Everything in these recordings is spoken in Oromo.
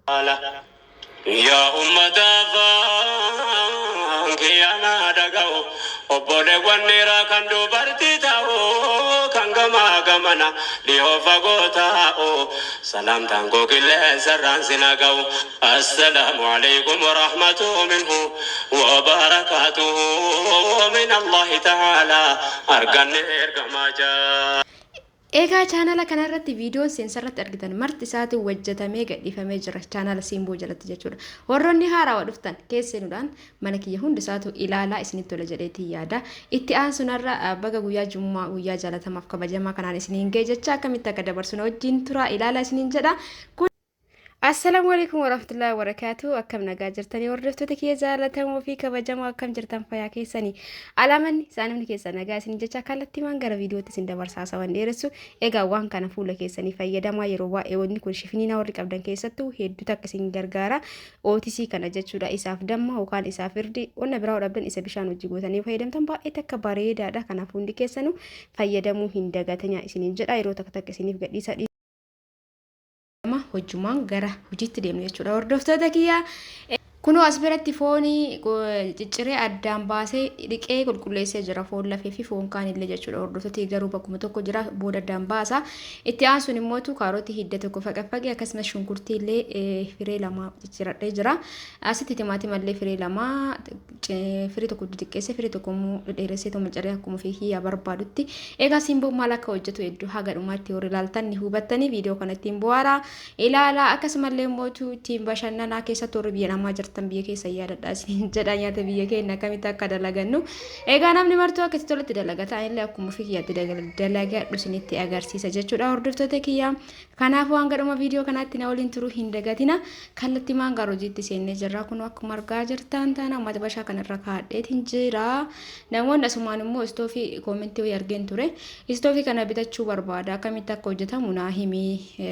Yaa ummata afaan kiyya naa dhaga'u, obboleewwan dhiiraa kan dubartii ta'u, kan gamaa gamana dhihoo fagoo taa'u, salaamtaan koo qilleensa irraan sin haa ga'u. Assalaamu alaikum wa rahmatuhu minhu wa barakaatuhu min Allahi ta'ala arganne ergamaa jaa. Egaa chaanala kana irratti viidiyoon seensa irratti argitan marti isaatiin hojjetamee gadhiifamee jira chaanala Simboo jalatti jechuudha. Warroonni haarawa dhuftan keesseenuudhaan mana kiyya hundi isaatu ilaalaa isinitti tola jedheetiin yaada. Itti aansuun har'a baga guyyaa Jummaa guyyaa jaalatamaaf kabajamaa kanaan isiniin ga'e jecha akkamitti akka dabarsinu wajjin turaa ilaalaa isiniin jedha. Kun Assalaamu alaikum warahmatullahi wabarakatuh. Akkam nagaa jirtanii hordoftoota kiyya jaallatamoo fi kabajamoo, akkam jirtan, fayyaa keessanii? Alaamanni isaanimni keessa nagaa isin jecha kallattiimaan gara viidiyootti isin dabarsaa sawan dheeressu. Egaa waan kana fuula keessanii fayyadamaa. Yeroo baay'ee wanni kun shifiniinaa warri qabdan keessattuu hedduu takka isin gargaara. OTC kana jechuudha. Isaaf damma yookaan isaaf irdi wanna biraa dhabdan isa bishaan hojii gootanii fayyadamtan baay'ee takka bareedaadha. Kanaaf hundi keessanuu fayyadamuu hin dagatinaa isiniin jedha. Yeroo takka takka isiniif gadhiisa nama hojjumaan gara hojiitti deemnu jechuudha. Hordoftoota kiyya, kunoo as biratti foonii cicciree addaan baasee dhiqee qulqulleessee jira. Foon lafee fi foon kaan illee jechuudha. Hordoftoota, garuu bakkuma tokko jira, booda addaan baasa. Itti aansuun immoo kaarotii hidda tokko faqaffaqee, akkasumas shunkurtii illee firee lama cicciradhee jira. Asitti timaatima illee firee lama, firii tokko xixiqqeessee, firii tokko immoo dhedheeressee toma ciree akkuma ofii kiyyaa barbaadutti. Egaa Simboon maal akka hojjetu hedduu haga dhumaatti warri ilaaltan ni hubattanii. Viidiyoo kana ittiin bu'aaraa ilaalaa, akkasumallee immoo ittiin bashannanaa. Keessattuu warri biyya namaa jirtan biyya keessa yaadadhaa isin jedha, nyaata biyya keenya akkamitti akka dalagannu. Egaa namni martuu akka itti toletti dalagata, anillee akkuma ofii kiyyaatti dalagadhu isinitti agarsiisa jechuudha, hordoftoota kiyyaa. Kanaafuu hanga dhuma viidiyoo kanaatti na waliin turuu hin dagatina. Kallattimaan gara hojiitti seennee jirra. Kun akkuma argaa jirtan taana maxbashaa kanarra kaa'adheetiin jira. Namoonni asumaan immoo istoofii koomentii wayii argeen ture. Istoofii kana bitachuu barbaada. Akkamitti akka hojjetamu naa himi.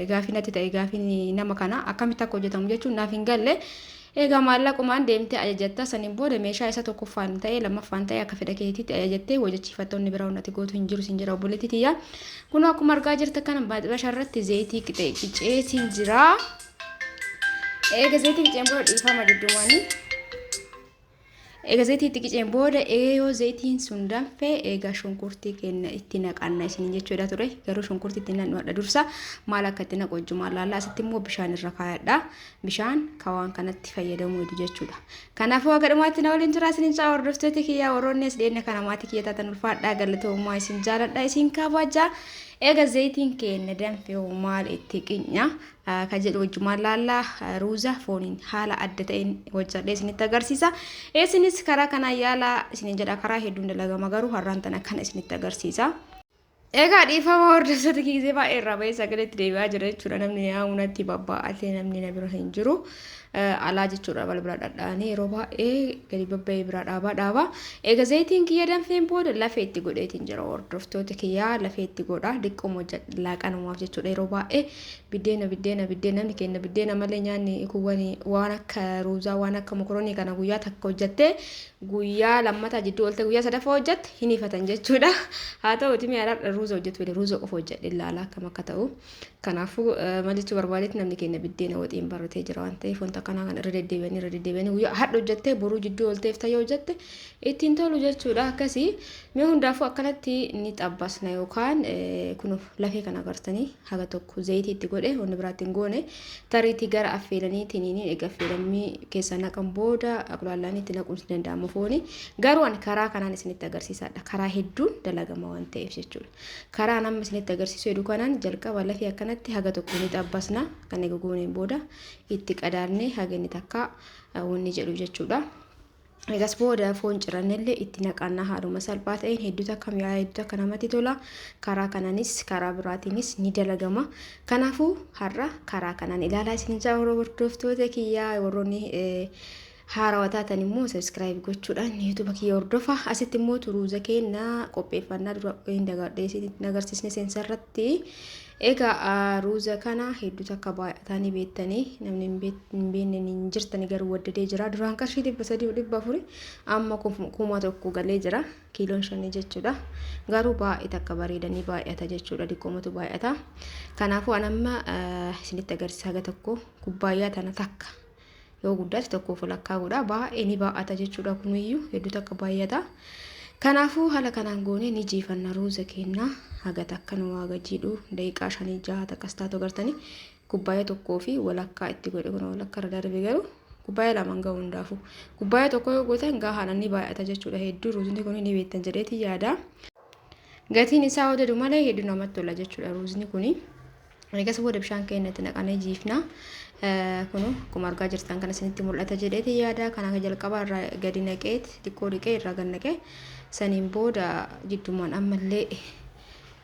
Gaafii natti ta'e, gaafiin nama kana akkamitti akka hojjetamu jechuun naaf hin galle. Egaa maallaqumaan deemtee ajajatta. Saniin booda meeshaa isa tokkoffaan ta'e, lammaffaan ta'e, akka fedha keetiitti ajajattee hojjechiifattoonni biraa wanti gootu hin jiru sin jira, obboleettii tiyya. Kun akkuma argaa jirta kana maxbasha irratti zayitii qiceetiin jira. Eega zayitii qiceen booda, dhiifama duddumaanii. Eega zayitii itti qiceen booda, yoo zayitiin sun danfe, egaa shunkurtii keenya itti naqanna isin jechuudha ture. Garuu shunkurtii itti naqnu dursa maal akka itti naqu wajjumaan laalla. Asitti immoo bishaan irra kaayadha. Bishaan kawaan kanatti fayyadamuu hedu jechuudha. Kanaafuu haga dhumaatti na waliin turaa isinin caa. Hordoftoota kiyyaa, warroonni as dhiyeenya kana maatii kiyya taatan, ulfaadhaa, galatoomaa, isin jaaladha, isin kabajaa. Eega zayitiin keenya danfe maal itti qinya ka jedhu wajjumaan laallaa. Ruuza fooniin haala adda ta'een hojjedhee isinitti agarsiisa. Isinis karaa kanaan yaalaa isinin jedha. Karaa hedduun dalagama, garuu har'aan tana kana isinitti agarsiisa. Egaa dhiifama hordoftoota kiisee, baay'ee irraa bahee sagaleetti deebi'aa jira jechuudha. Namni yaa'u natti babba'atee, namni na bira hin jiru. Alaa jechuudha, balbala dhadhaanii yeroo baay'ee gadi babba'ee biraa dhaabaa dhaabaa. Egaa zayitiin kiyya danfeen booda lafee itti godheetiin jira, hordoftoota kiyyaa. Lafee itti godha diqqooma laaqanumaaf jechuudha. Yeroo baay'ee biddeena biddeena biddeena, namni keenya biddeena malee nyaanni kuwwan waan akka ruuzaa, waan akka mokoroonii kana guyyaa takka hojjattee guyyaa lammataa jidduu oolte guyyaa sadaffaa hojjatte hin ifatan jechuudha. Haa ta'uuti mi'a ruuza hojjetu fedhe, ruuza qofa hojjedhe ilaala akkam akka ta'u. Kanaafuu maal jechuu barbaadetti, namni keenya biddeena waxiin baratee jira waan ta'eef wanta kanaa kan irra deddeebi'anii irra deddeebi'anii guyyaa hadha hojjettee boruu jidduu oolteef ta'ee hojjette ittiin tolu jechuudha akkasii. Mee hundaafuu akkanatti ni xabbasna yookaan kun lafee kana agartanii haga tokko zayitii itti godhe, wanni biraatti hin goone. Tariitii gara affeelaniitiin egaa affeelammii keessaa naqan booda qulaallaanii itti naquun ni danda'ama fooni. Garuu ani karaa kanaan isinitti agarsiisaadha. Karaa hedduun dalagama waan ta'eef jechuudha. Karaa amma isinitti agarsiisu heduu kanaan jalqaba lafee akkanatti haga tokko ni xabbasna. Kan egaa gooneen booda itti qadaadnee haga inni takka wanni jedhu jechuudha. Egas booda foon cirannellee itti naqannaa haaluma salphaa ta'een. Hedduu takka mi'aa, hedduu takka namatti tola. Karaa kanaanis karaa biraatiinis ni dalagama. Kanaafuu har'a karaa kanaan ilaalaa isin jaa. Hordoftoota kiyyaa, warroonni haarawaa taatan immoo subscribe gochuudhaan YouTube kiyya hordofa. Asitti immoo ruuza keenya qopheeffannaa dura hin dagadhee isinitti agarsiisne seensa irratti. Egaa ruuza kana hedduu takka baay'atanii beektanii namni hin beekne hin jirtani garuu waddadee jira. Duraan qarshii 300 400 amma 1000 galee jira kiiloon shanii jechuudha. Garuu baay'ee takka bareedanii baay'ata jechuudha. Diqqoomatu baay'ata. Kanaafuu an amma isinitti agarsiisa haga tokko kubbaayyaa tana takka yoo guddaate tokkoof walakkaa godha. Baay'ee ni baay'ata jechuudha kuniyyuu hedduu takka baay'ata. Kanaafuu haala kanaan goonee ni jiifanna ruuza keenya haga takka nu haga jiidhu daqiiqaa 5 6 takkas taatu agartanii kubbaayyaa tokkoo fi walakkaa itti godhe kun walakkaa irra darbe garuu kubbaayyaa lamaan gahu hundaafuu kubbaayyaa tokko yoo gootan gahaadhaan ni baay'ata jechuudha. Hedduu ruuzni kun ni beektan jedheeti yaada. Gatiin isaa odadu malee hedduu namatti tola jechuudha ruuzni kuni. Eegas booda bishaan keenya itti naqanee jiifna. Kun akkuma argaa jirtan kana isinitti mul'ata jedheeti yaada. Kana jalqaba irraa gadi naqeet xiqqoo dhiqee irraa gad naqee saniin booda jiddumaan ammallee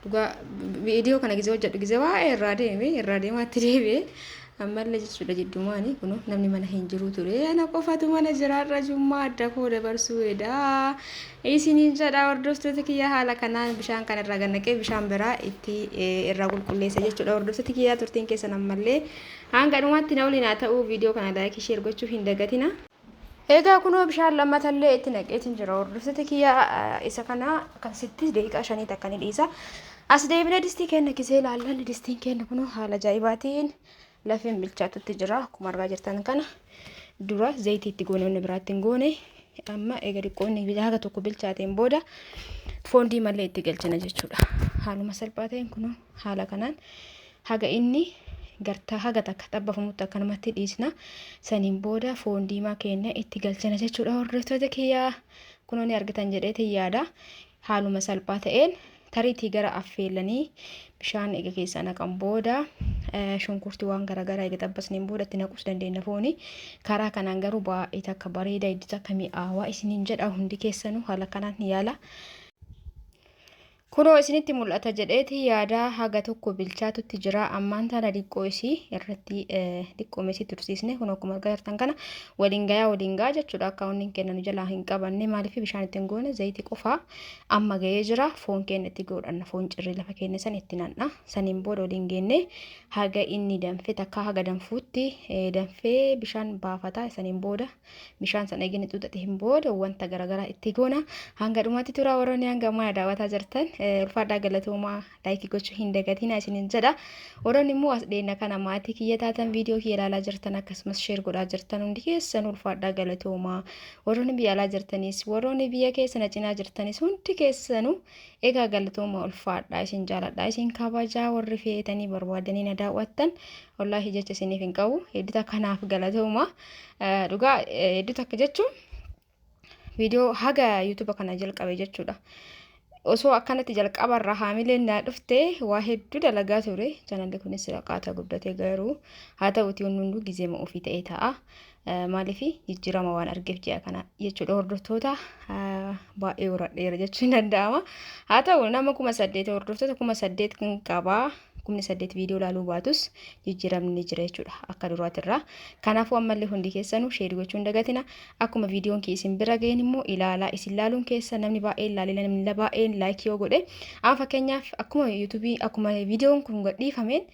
dhugaa viidiyoo kana gizee hojjedhu gizee waa'ee irraa deeme irraa deemaatti deebi'e ammallee jechuudha jiddumaani kun namni mana hin jiru ture ana qofatu mana jiraarra jummaa adda koo dabarsuu edaa isiniin jedha hordoftoota kiyya haala kanaan bishaan kana irraa gad naqee bishaan biraa itti irraa qulqulleessa jechuudha hordoftoota kiyyaa turtiin keessan ammallee hanga dhumaatti na waliin haa ta'u viidiyoo kana like share gochuu hin dagatina. Egaa kunoo bishaan lammatallee itti naqeetiin jira hordoftoota kiyya isa kana akkasitti daqiiqaa 5 takka ni dhiisa. As deebinee distii keenya kisee ilaallan distiin keenya kunoo haala ajaa'ibaatiin lafeen bilchaatutti jira akkuma argaa jirtan kana dura zayitii itti goone wanni biraatti hin goone amma eega xiqqoonni haga tokko bilchaateen booda foon diimallee itti galchina jechuudha. Haaluma salphaa ta'een kunoo haala kanaan haga inni gartaa haga takka xabbafamutti akkanumatti dhiisna. Saniin booda foon diimaa keenya itti galchina jechuudha. Hordoftoota kiyyaa kunoo ni argitan jedheetiin yaada. Haaluma salphaa ta'een tariitii gara affeelanii bishaan eega keessaa naqan booda shunkurtii waan garaagaraa eega xabbasneen booda itti naquus dandeenya fooni. Karaa kanaan garuu baay'ee takka bareeda hedduu takka mi'aawaa isiniin jedha hundi keessanuu haala kanaan ni yaala. Kunoo isinitti mul'ata jedheeti yaada haga tokko bilchaatutti jira. Ammaan tana diqqoo isii irratti diqqoo isii tursiisne kun akkuma argaa jirtan kana waliin gayaa waliin gahaa jechuudha. Akka wanni keenya nu jalaa hin qabanne maaliif bishaan ittiin goone zayitii qofaa amma ga'ee jira. Foon keenya itti godhanna foon cirrii lafa keenya san itti nanna. Saniin booda waliin geenne haga inni danfe takka haga danfuutti danfee bishaan baafata. Saniin booda bishaan sana eegni xuuxate hin booda wanta garaagaraa itti goona. Hanga dhumaatti turaa warroonni hanga ammaa daawwataa jirtan ulfaadhaa galatoomaa like gochuu hin dagatinaa isiniin jedha. Warroonni immoo as dheena kana maatii kiyya taatan viidiyoo kiyya ilaalaa jirtan akkasumas share godhaa jirtan hundi keessan ulfaadhaa galatoomaa. Warroonni biyya alaa jirtanis warroonni biyya keessa na cinaa jirtanis hundi keessanuu egaa galatoomaa ulfaadhaa isin jaaladhaa isin kabajaa warri feetanii barbaadanii na daawwattan wallaahi jecha isiniif hin qabu hedduu kanaaf galatoomaa. Dhugaa hedduu takka jechuun viidiyoo haga yuutuuba kana jalqabe jechuudha. Osoo akkanatti jalqabarraa haamileen naa dhufte waa hedduu dalagaa ture. Chaanalli kunis qaata guddatee garuu haa ta'uti hunduu gizeema ofii ta'ee ta'a. Maaliif jijjiirama waan argeef ji'a kana jechuudha hordoftoota baay'ee horadheera jechuun danda'ama. Haa ta'u nama 8000 hordoftoota 8000 kan qabaa. 8000 viidiyoo ilaaluu baatus jijjiiramni ni jira jechuudha akka duraatirraa. Kanaafuu ammallee hundi keessanuu share gochuu hin dagatina. Akkuma viidiyoon kee isin bira ga'een immoo ilaalaa isin ilaaluun keessa namni baay'een ilaalee namni baay'een like yoo godhe amma fakkeenyaaf akkuma yuutuubii akkuma viidiyoon kun gadhiifameen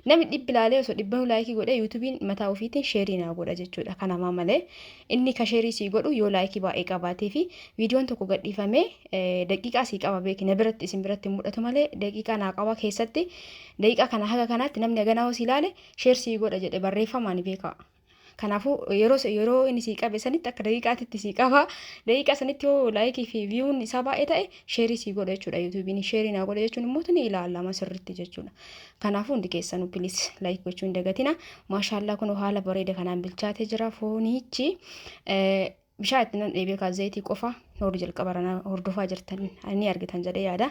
namni dhibbi ilaalee osoo dhibbanuu like godhe yuutuubiin mataa ofiitiin share naa godha jechuudha. Kanamaa malee inni ka share sii godhu yoo like baay'ee qabaatee fi viidiyoon tokko gadhiifamee daqiiqaa sii qaba beeki na biratti isin biratti mul'atu malee daqiiqaa naa qaba keessatti daqiiqaa kana haga kanaatti namni haganaa osoo ilaale share sii godha jedhe barreeffamaan beeka. Kanaafuu yeroo inni sii qabe sanitti akka daqiiqaatitti sii qaba. Daqiiqaa sanitti yoo like fi viewn isaa baay'ee ta'e share sii godha jechuudha. Yuutuubiin share naa godha jechuun immoo ni ilaalama sirriitti jechuudha. Kanaafuu hundi keessanuu please like gochuu hin dagatina. Maashaallaa kun haala bareeda kanaan bilchaatee jira foonichi. Bishaan itti nan dheebee kaa zayitii qofa warri jalqaba hordofaa jirtan ni argitan jedhee yaada.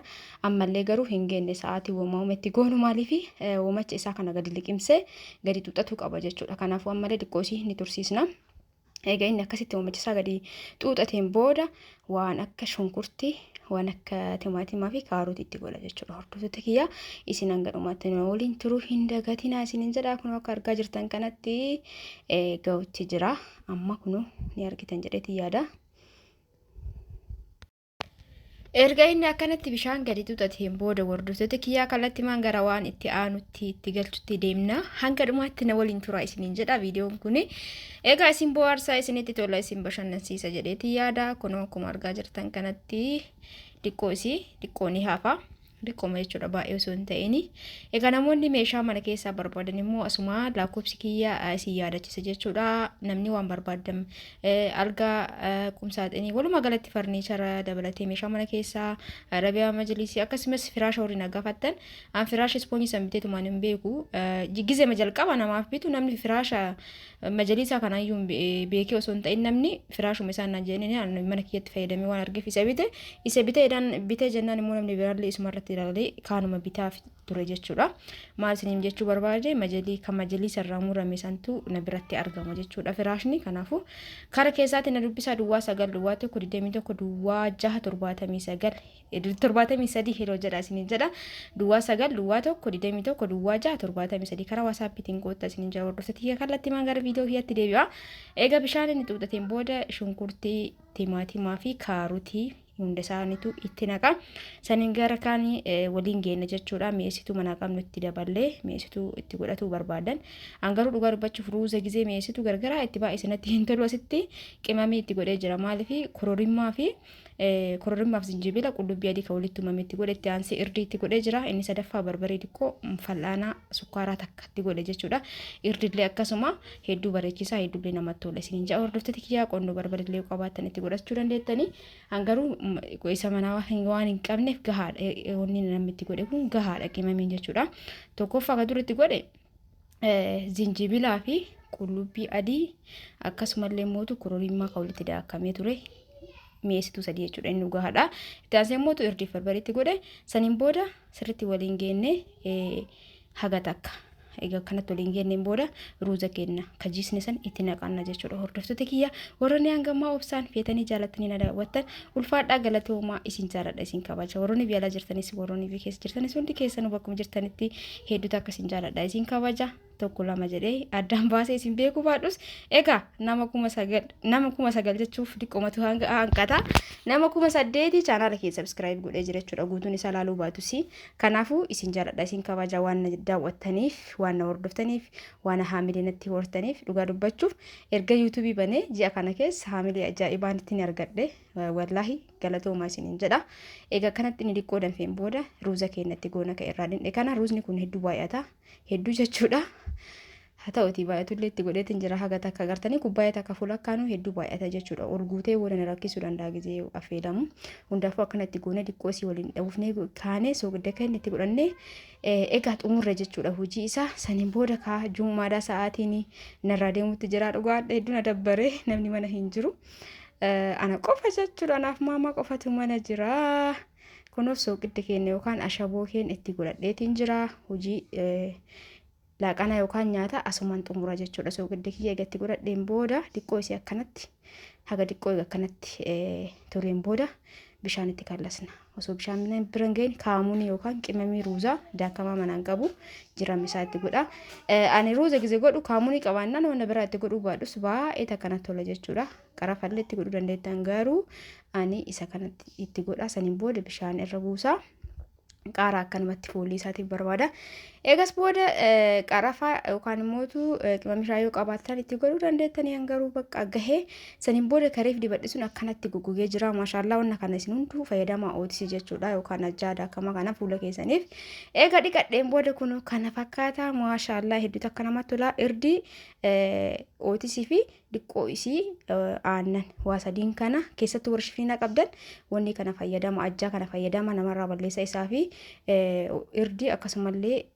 Ammallee garuu hin geenne sa'aatii wooma itti goonu maaliifi woomacha isaa kana gadi liqimsee gadi xuuxatuu qaba jechuudha. Kanaafuu ammallee xiqqoo isii ni tursiisna. Egaa inni akkasitti woomacha isaa gadi xuuxateen booda waan akka shunkurtii waan akka timaatimaa fi kaarotii itti godha jechuudha. Hordoftoota kiyya isin hanga dhumaatti nu waliin turuu hin dagatinaa isiniin jedha. Kun akka argaa jirtan kanatti ga'utti jira. Amma kun ni argitan jedheeti yaada. Erga inni akkanatti bishaan gadi xuuxateen booda, hordoftoota kiyyaa, kallattimaan gara waan itti aanutti itti galchutti deemna. Hanga dhumaatti na waliin tura isiniin jedha. Viidiyoon kun egaa isin bohaarsaa, isinitti tola, isin bashannansiisa jedheeti yaada. Kunoo akkuma argaa jirtan kanatti xiqqoo isii xiqqoo ni hafa. Xiqqooma jechuudha, baay'ee osoo hin ta'in. Egaa namoonni meeshaa mana keessaa barbaadan immoo asuma lakkoofsi kiyya isin yaadachiisa jechuudha. Namni waan barbaadan, algaa, qumsaaxinii, walumaa galatti furniture dabalatee, meeshaa mana keessaa, arabiyaa majlisii, akkasumas firaasha horii na gaafattan. An firaasha ispoonjii san biteetumaan hin beeku. Gizema jalqaba namaaf bitu namni firaasha majlisaa kanaayyuu beekee osoo hin ta'in, namni firaashuma isaan naan jedhanii mana kiyyatti fayyadamee waan argeef isa bite. Isa bitee jennaan immoo namni biraallee isuma irratti ilaalee kaanuma bitaaf ture jechuudha. Maal isiniin jechuu barbaade, majalii kan majalii irraa murame santu na biratti argama jechuudha firaashni. Kanaafuu kara keessaatti na dubbisaa: 09 01 21 06 79 73. Hello jedha isiniin jedha. 09 01 21 06 73 karaa WhatsAppiitiin koottaa isiniin jedha. Hordoftoota, kallattii gara viidiyoo kiyyatti deebi'a. Egaa bishaan inni xuuxateen booda shunkurtii, timaatimaa fi kaarotii hunda isaaniitu itti naqa. Saniin gara kaanii waliin geenna jechuudha. Mi'eessituu manaa qabnu itti daballee mi'eessituu itti godhachuu barbaadan. An garuu dhugaa dubbachuuf ruuza gizee mi'eessituu gargaraa itti baay'ee sanatti hin tolu. Asitti qimamii itti godhee jira. Maaliif? Kororimmaa fi kororimmaaf zinjibila, qullubbii adii kan walitti tumame itti godhe. Itti aansee irdii itti godhee jira. Inni sadaffaa barbaree xiqqoo fal'aanaa sukkaaraa takka itti godhe jechuudha. Irdillee akkasuma hedduu bareechisaa, hedduullee namatti tola isiniin ja'a, hordoftoota kiyyaa. Qonnoo barbareellee qabaattan itti godhachuu dandeettanii. An garuu isa manaa waan hin qabneef gahaadha. Wanni namni itti godhe kun gahaadha, qimamiin jechuudha. Tokkoffaa kan dura itti godhe zinjibilaa fi qullubbii adii, akkasumallee mootu kororimmaa kan walitti daakamee ture, mi'eessituu sadii jechuudha, inni gahaadha. Itti aansee immoo irdiif barbariitti godhe. Saniin booda sirriitti waliin geenne haga takka. Egaa akkanatti waliin geenneen booda ruuza keenya kajiisne san itti naqanna jechuudha. Hordoftoota kiyya, warroonni hangammaa obsaan feetanii jaalatanii na daawwattan, ulfaadhaa, galatoomaa, isin jaaladha, isin kabaja. Warroonni biyya alaa jirtanis, warroonni biyya keessa jirtanis, hundi keessanuu bakkuma jirtanitti hedduutu akka isin jaaladha, isin kabaja. Tokko lama jedhee addaan baasee isin beekuu baadhus, egaa nama 9,000, nama 9,000 jechuuf diqqoomatu hanqata. Nama 8,000 chaanaala kee subscribe godhee jira jechuudha, guutuun isaa laaluu baatus. Kanaafuu isin jaaladha, isin kabaja, waan na daawwattaniif, waan na hordoftaniif, waan haamilee natti hortaniif. Dhugaa dubbachuuf erga YouTubeii banee ji'a kana keessa haamilee ajaa'ibaan ittiin argadhe, wallaahi galatoomaa isiniin jedha. Egaa kanatti inni xiqqoo danfeen booda ruuza keenyatti goona kan irraa dhindhe kana. Ruuzni kun hedduu baay'ata, hedduu jechuudha. Haa ta'uti, baay'atullee itti godheetiin jira haga takka agartanii kubbaayyaa takka fuula akkaanuu hedduu baay'ata jechuudha. Ol guutee booda na rakkisuu danda'a gizee affeelamu. Hundaafuu akkanatti goonee xiqqoo isii waliin dhabuufnee kaanee soogidda keenya itti godhannee egaa xumurre jechuudha hojii isaa. Saniin booda kaa jummaadhaa sa'aatiin narraa deemutti jira, dhugaa hedduu na dabbare, namni mana hin jiru. Ana qofa jechuudha, anaaf maamaa qofatu mana jira. Kunuuf soogidda keenya yookaan ashaboo keenya itti godhadheetiin jira. Hojii laaqana yookaan nyaata asumaan xumura jechuudha. Soogidda kiyya eegatti godhadheen booda xiqqoo isii akkanatti haga xiqqoo eega akkanatti tureen booda bishaan itti kallasna. Osoo bishaan bira hin gahin kaamuun yookaan qimamii ruuzaa daakamaa manaan qabu jirame isaa itti godha. Ani ruuza gize godhu kaamuunii qabaannaan waan biraa itti godhuu baadhus baay'ee takkanatti tola jechuudha. Qarafallee itti godhuu dandeettan, garuu ani isa kanatti itti godha. Saniin booda bishaan irra buusaa. Qaaraa akkanumatti foolii isaatiif barbaada. Eegas booda qarafaa yookaan immoo qimamii shaayii yoo qabaattan itti godhuu dandeettanii, garuu bakka gahee. Saniin booda kareef dibadhi sun akkanatti goggogee jira. Maashaallaa, wanna kana isin hunduu fayyadamaa, ootisi jechuudha yookaan ajjaa daakama kana fuula keessaniif. Eega dhiqadheen booda kun kana fakkaata, maashaallaa, hedduutu akka namatti tola. Irdii, ootisii fi xiqqoo isii aannan, waa sadiin kana keessattuu warri shifiina qabdan wanni kana fayyadama, ajjaa kana fayyadama, namarraa balleessa. Isaa fi irdii akkasumallee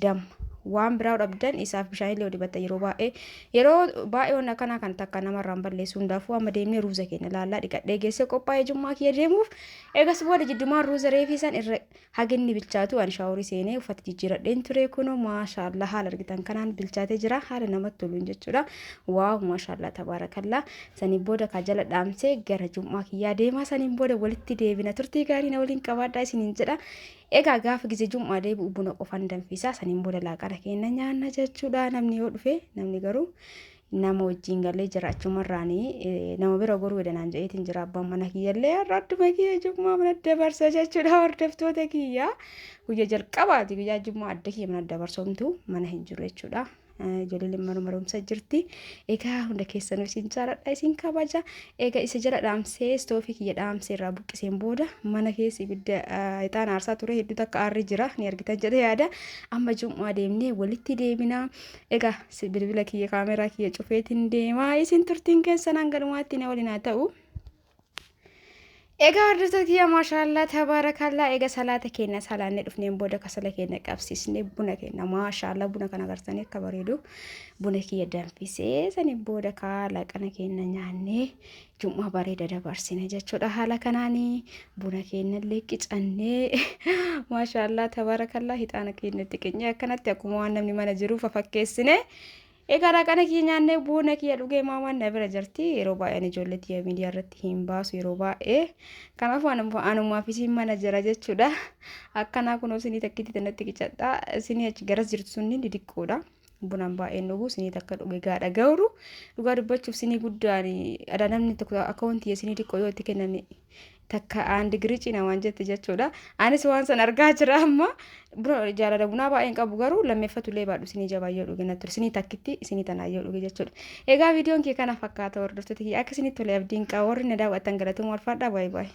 damma, waan biraa dhabdan isaaf bishaanillee dibatta. Yeroo baay'ee waan akkanaa kan takka namarraan balleessu. Hundaafuu amma deemnee ruuza keenya laallaa. Dhiqadhee geessee qophaa'ee jummaa kiyya deemuuf. Eegas booda jiddumaan ruuza reefii san irra haginni bilchaatu ani shaaworii seenee uffata jijjiiradheen ture. Kunoo maashaallaa, haala argitan kanaan bilchaatee jira, haala namatti toluun jechuudha. Wow, maashaallaa, tabaarakallaa. Saniin booda kaa jala dhaamsee gara jummaa kiyyaa deemaa. Saniin booda walitti deebina, turtii gaarii na waliin qabaadhaa isiniin jedha. Egaa gaafa gize jummaa deebi'u buna qofan danfisaa, saniin booda laaqana keenya nyaanna jechuudha. Namni yoo dhufe, namni garuu Nama wajjin galee jira achumarraanii nama bira goruu jedhanaan jedheetiin jira abbaan mana kiyyallee har'a adduma kiyya jummaa mana dabarsa jechuudha hordoftoota kiyya. Guyyaa jalqabaati guyyaa jummaa adda kiyya mana dabarsoomtu mana hin jiru jechuudha. Ijoolleen mana barumsa jirti. Egaa hunda keessanuu isin jaaladha isin kabaja. Egaa isa jala dhaamsee istoofii kiyya dhaamsee irraa buqqiseen booda mana keessa ibidda ixaana aarsaa ture hedduu takka aarri jira ni argitan jedhee yaada. Amma jum'aa deemnee walitti deebina. Egaa bilbila kiyya kaameraa kiyya cufeetiin deema. Isin turtiin keessan hanga dhumaatti na waliin haa ta'u. Egaa hordoftoota kiyya maashaallaa tabaarakallaa egaa salaata keenya salaannee dhufneen booda kasala keenya qabsiisnee buna keenya maashaallaa buna kana agartanii akka bareedu buna kiyya danfisee saniin booda kaa laaqana keenya nyaannee jum'aa bareeda dabarsine jechuudha. Haala kanaanii buna keenya illee qicannee maashaallaa tabaarakallaa hixaana keenya itti qicnee akkanatti akkuma waan namni mana jiru fafakkeessine. Egaa laaqana kiyya nyaannee buna kiyya dhugee maamaan na bira jirti. Yeroo baay'een ijoollee tiyya miidiyaa irratti hin baasu yeroo baay'ee. Kanaaf anumaaf isiin mana jira jechuudha. Akkanaa kunoo sinii takkitti tanatti qicadha. Sinii achi garas jirtu sunni didiqqoodha. Bunaan baay'een dhugu sinii takka dhuge gaadha gawru. Dhugaa dubbachuuf sinii guddaan adaa namni tokko akka wanti sinii xiqqoo yoo itti kennan takka aan digirii cina waan jette jechuudha. Anis waan san argaa jira amma. Buna jaalala bunaa baay'een qabu garuu lammeeffatullee baadhu sinii jabaa yoo dhuge natti ture. Sinii takkitti sinii tanaa yoo dhuge jechuudha. Egaa viidiyoon kee kana fakkaata hordoftoota kiyya akka isinitti tole abdiin qaba warri na daawwattan galatooma ulfaadhaa baay'ee baay'ee.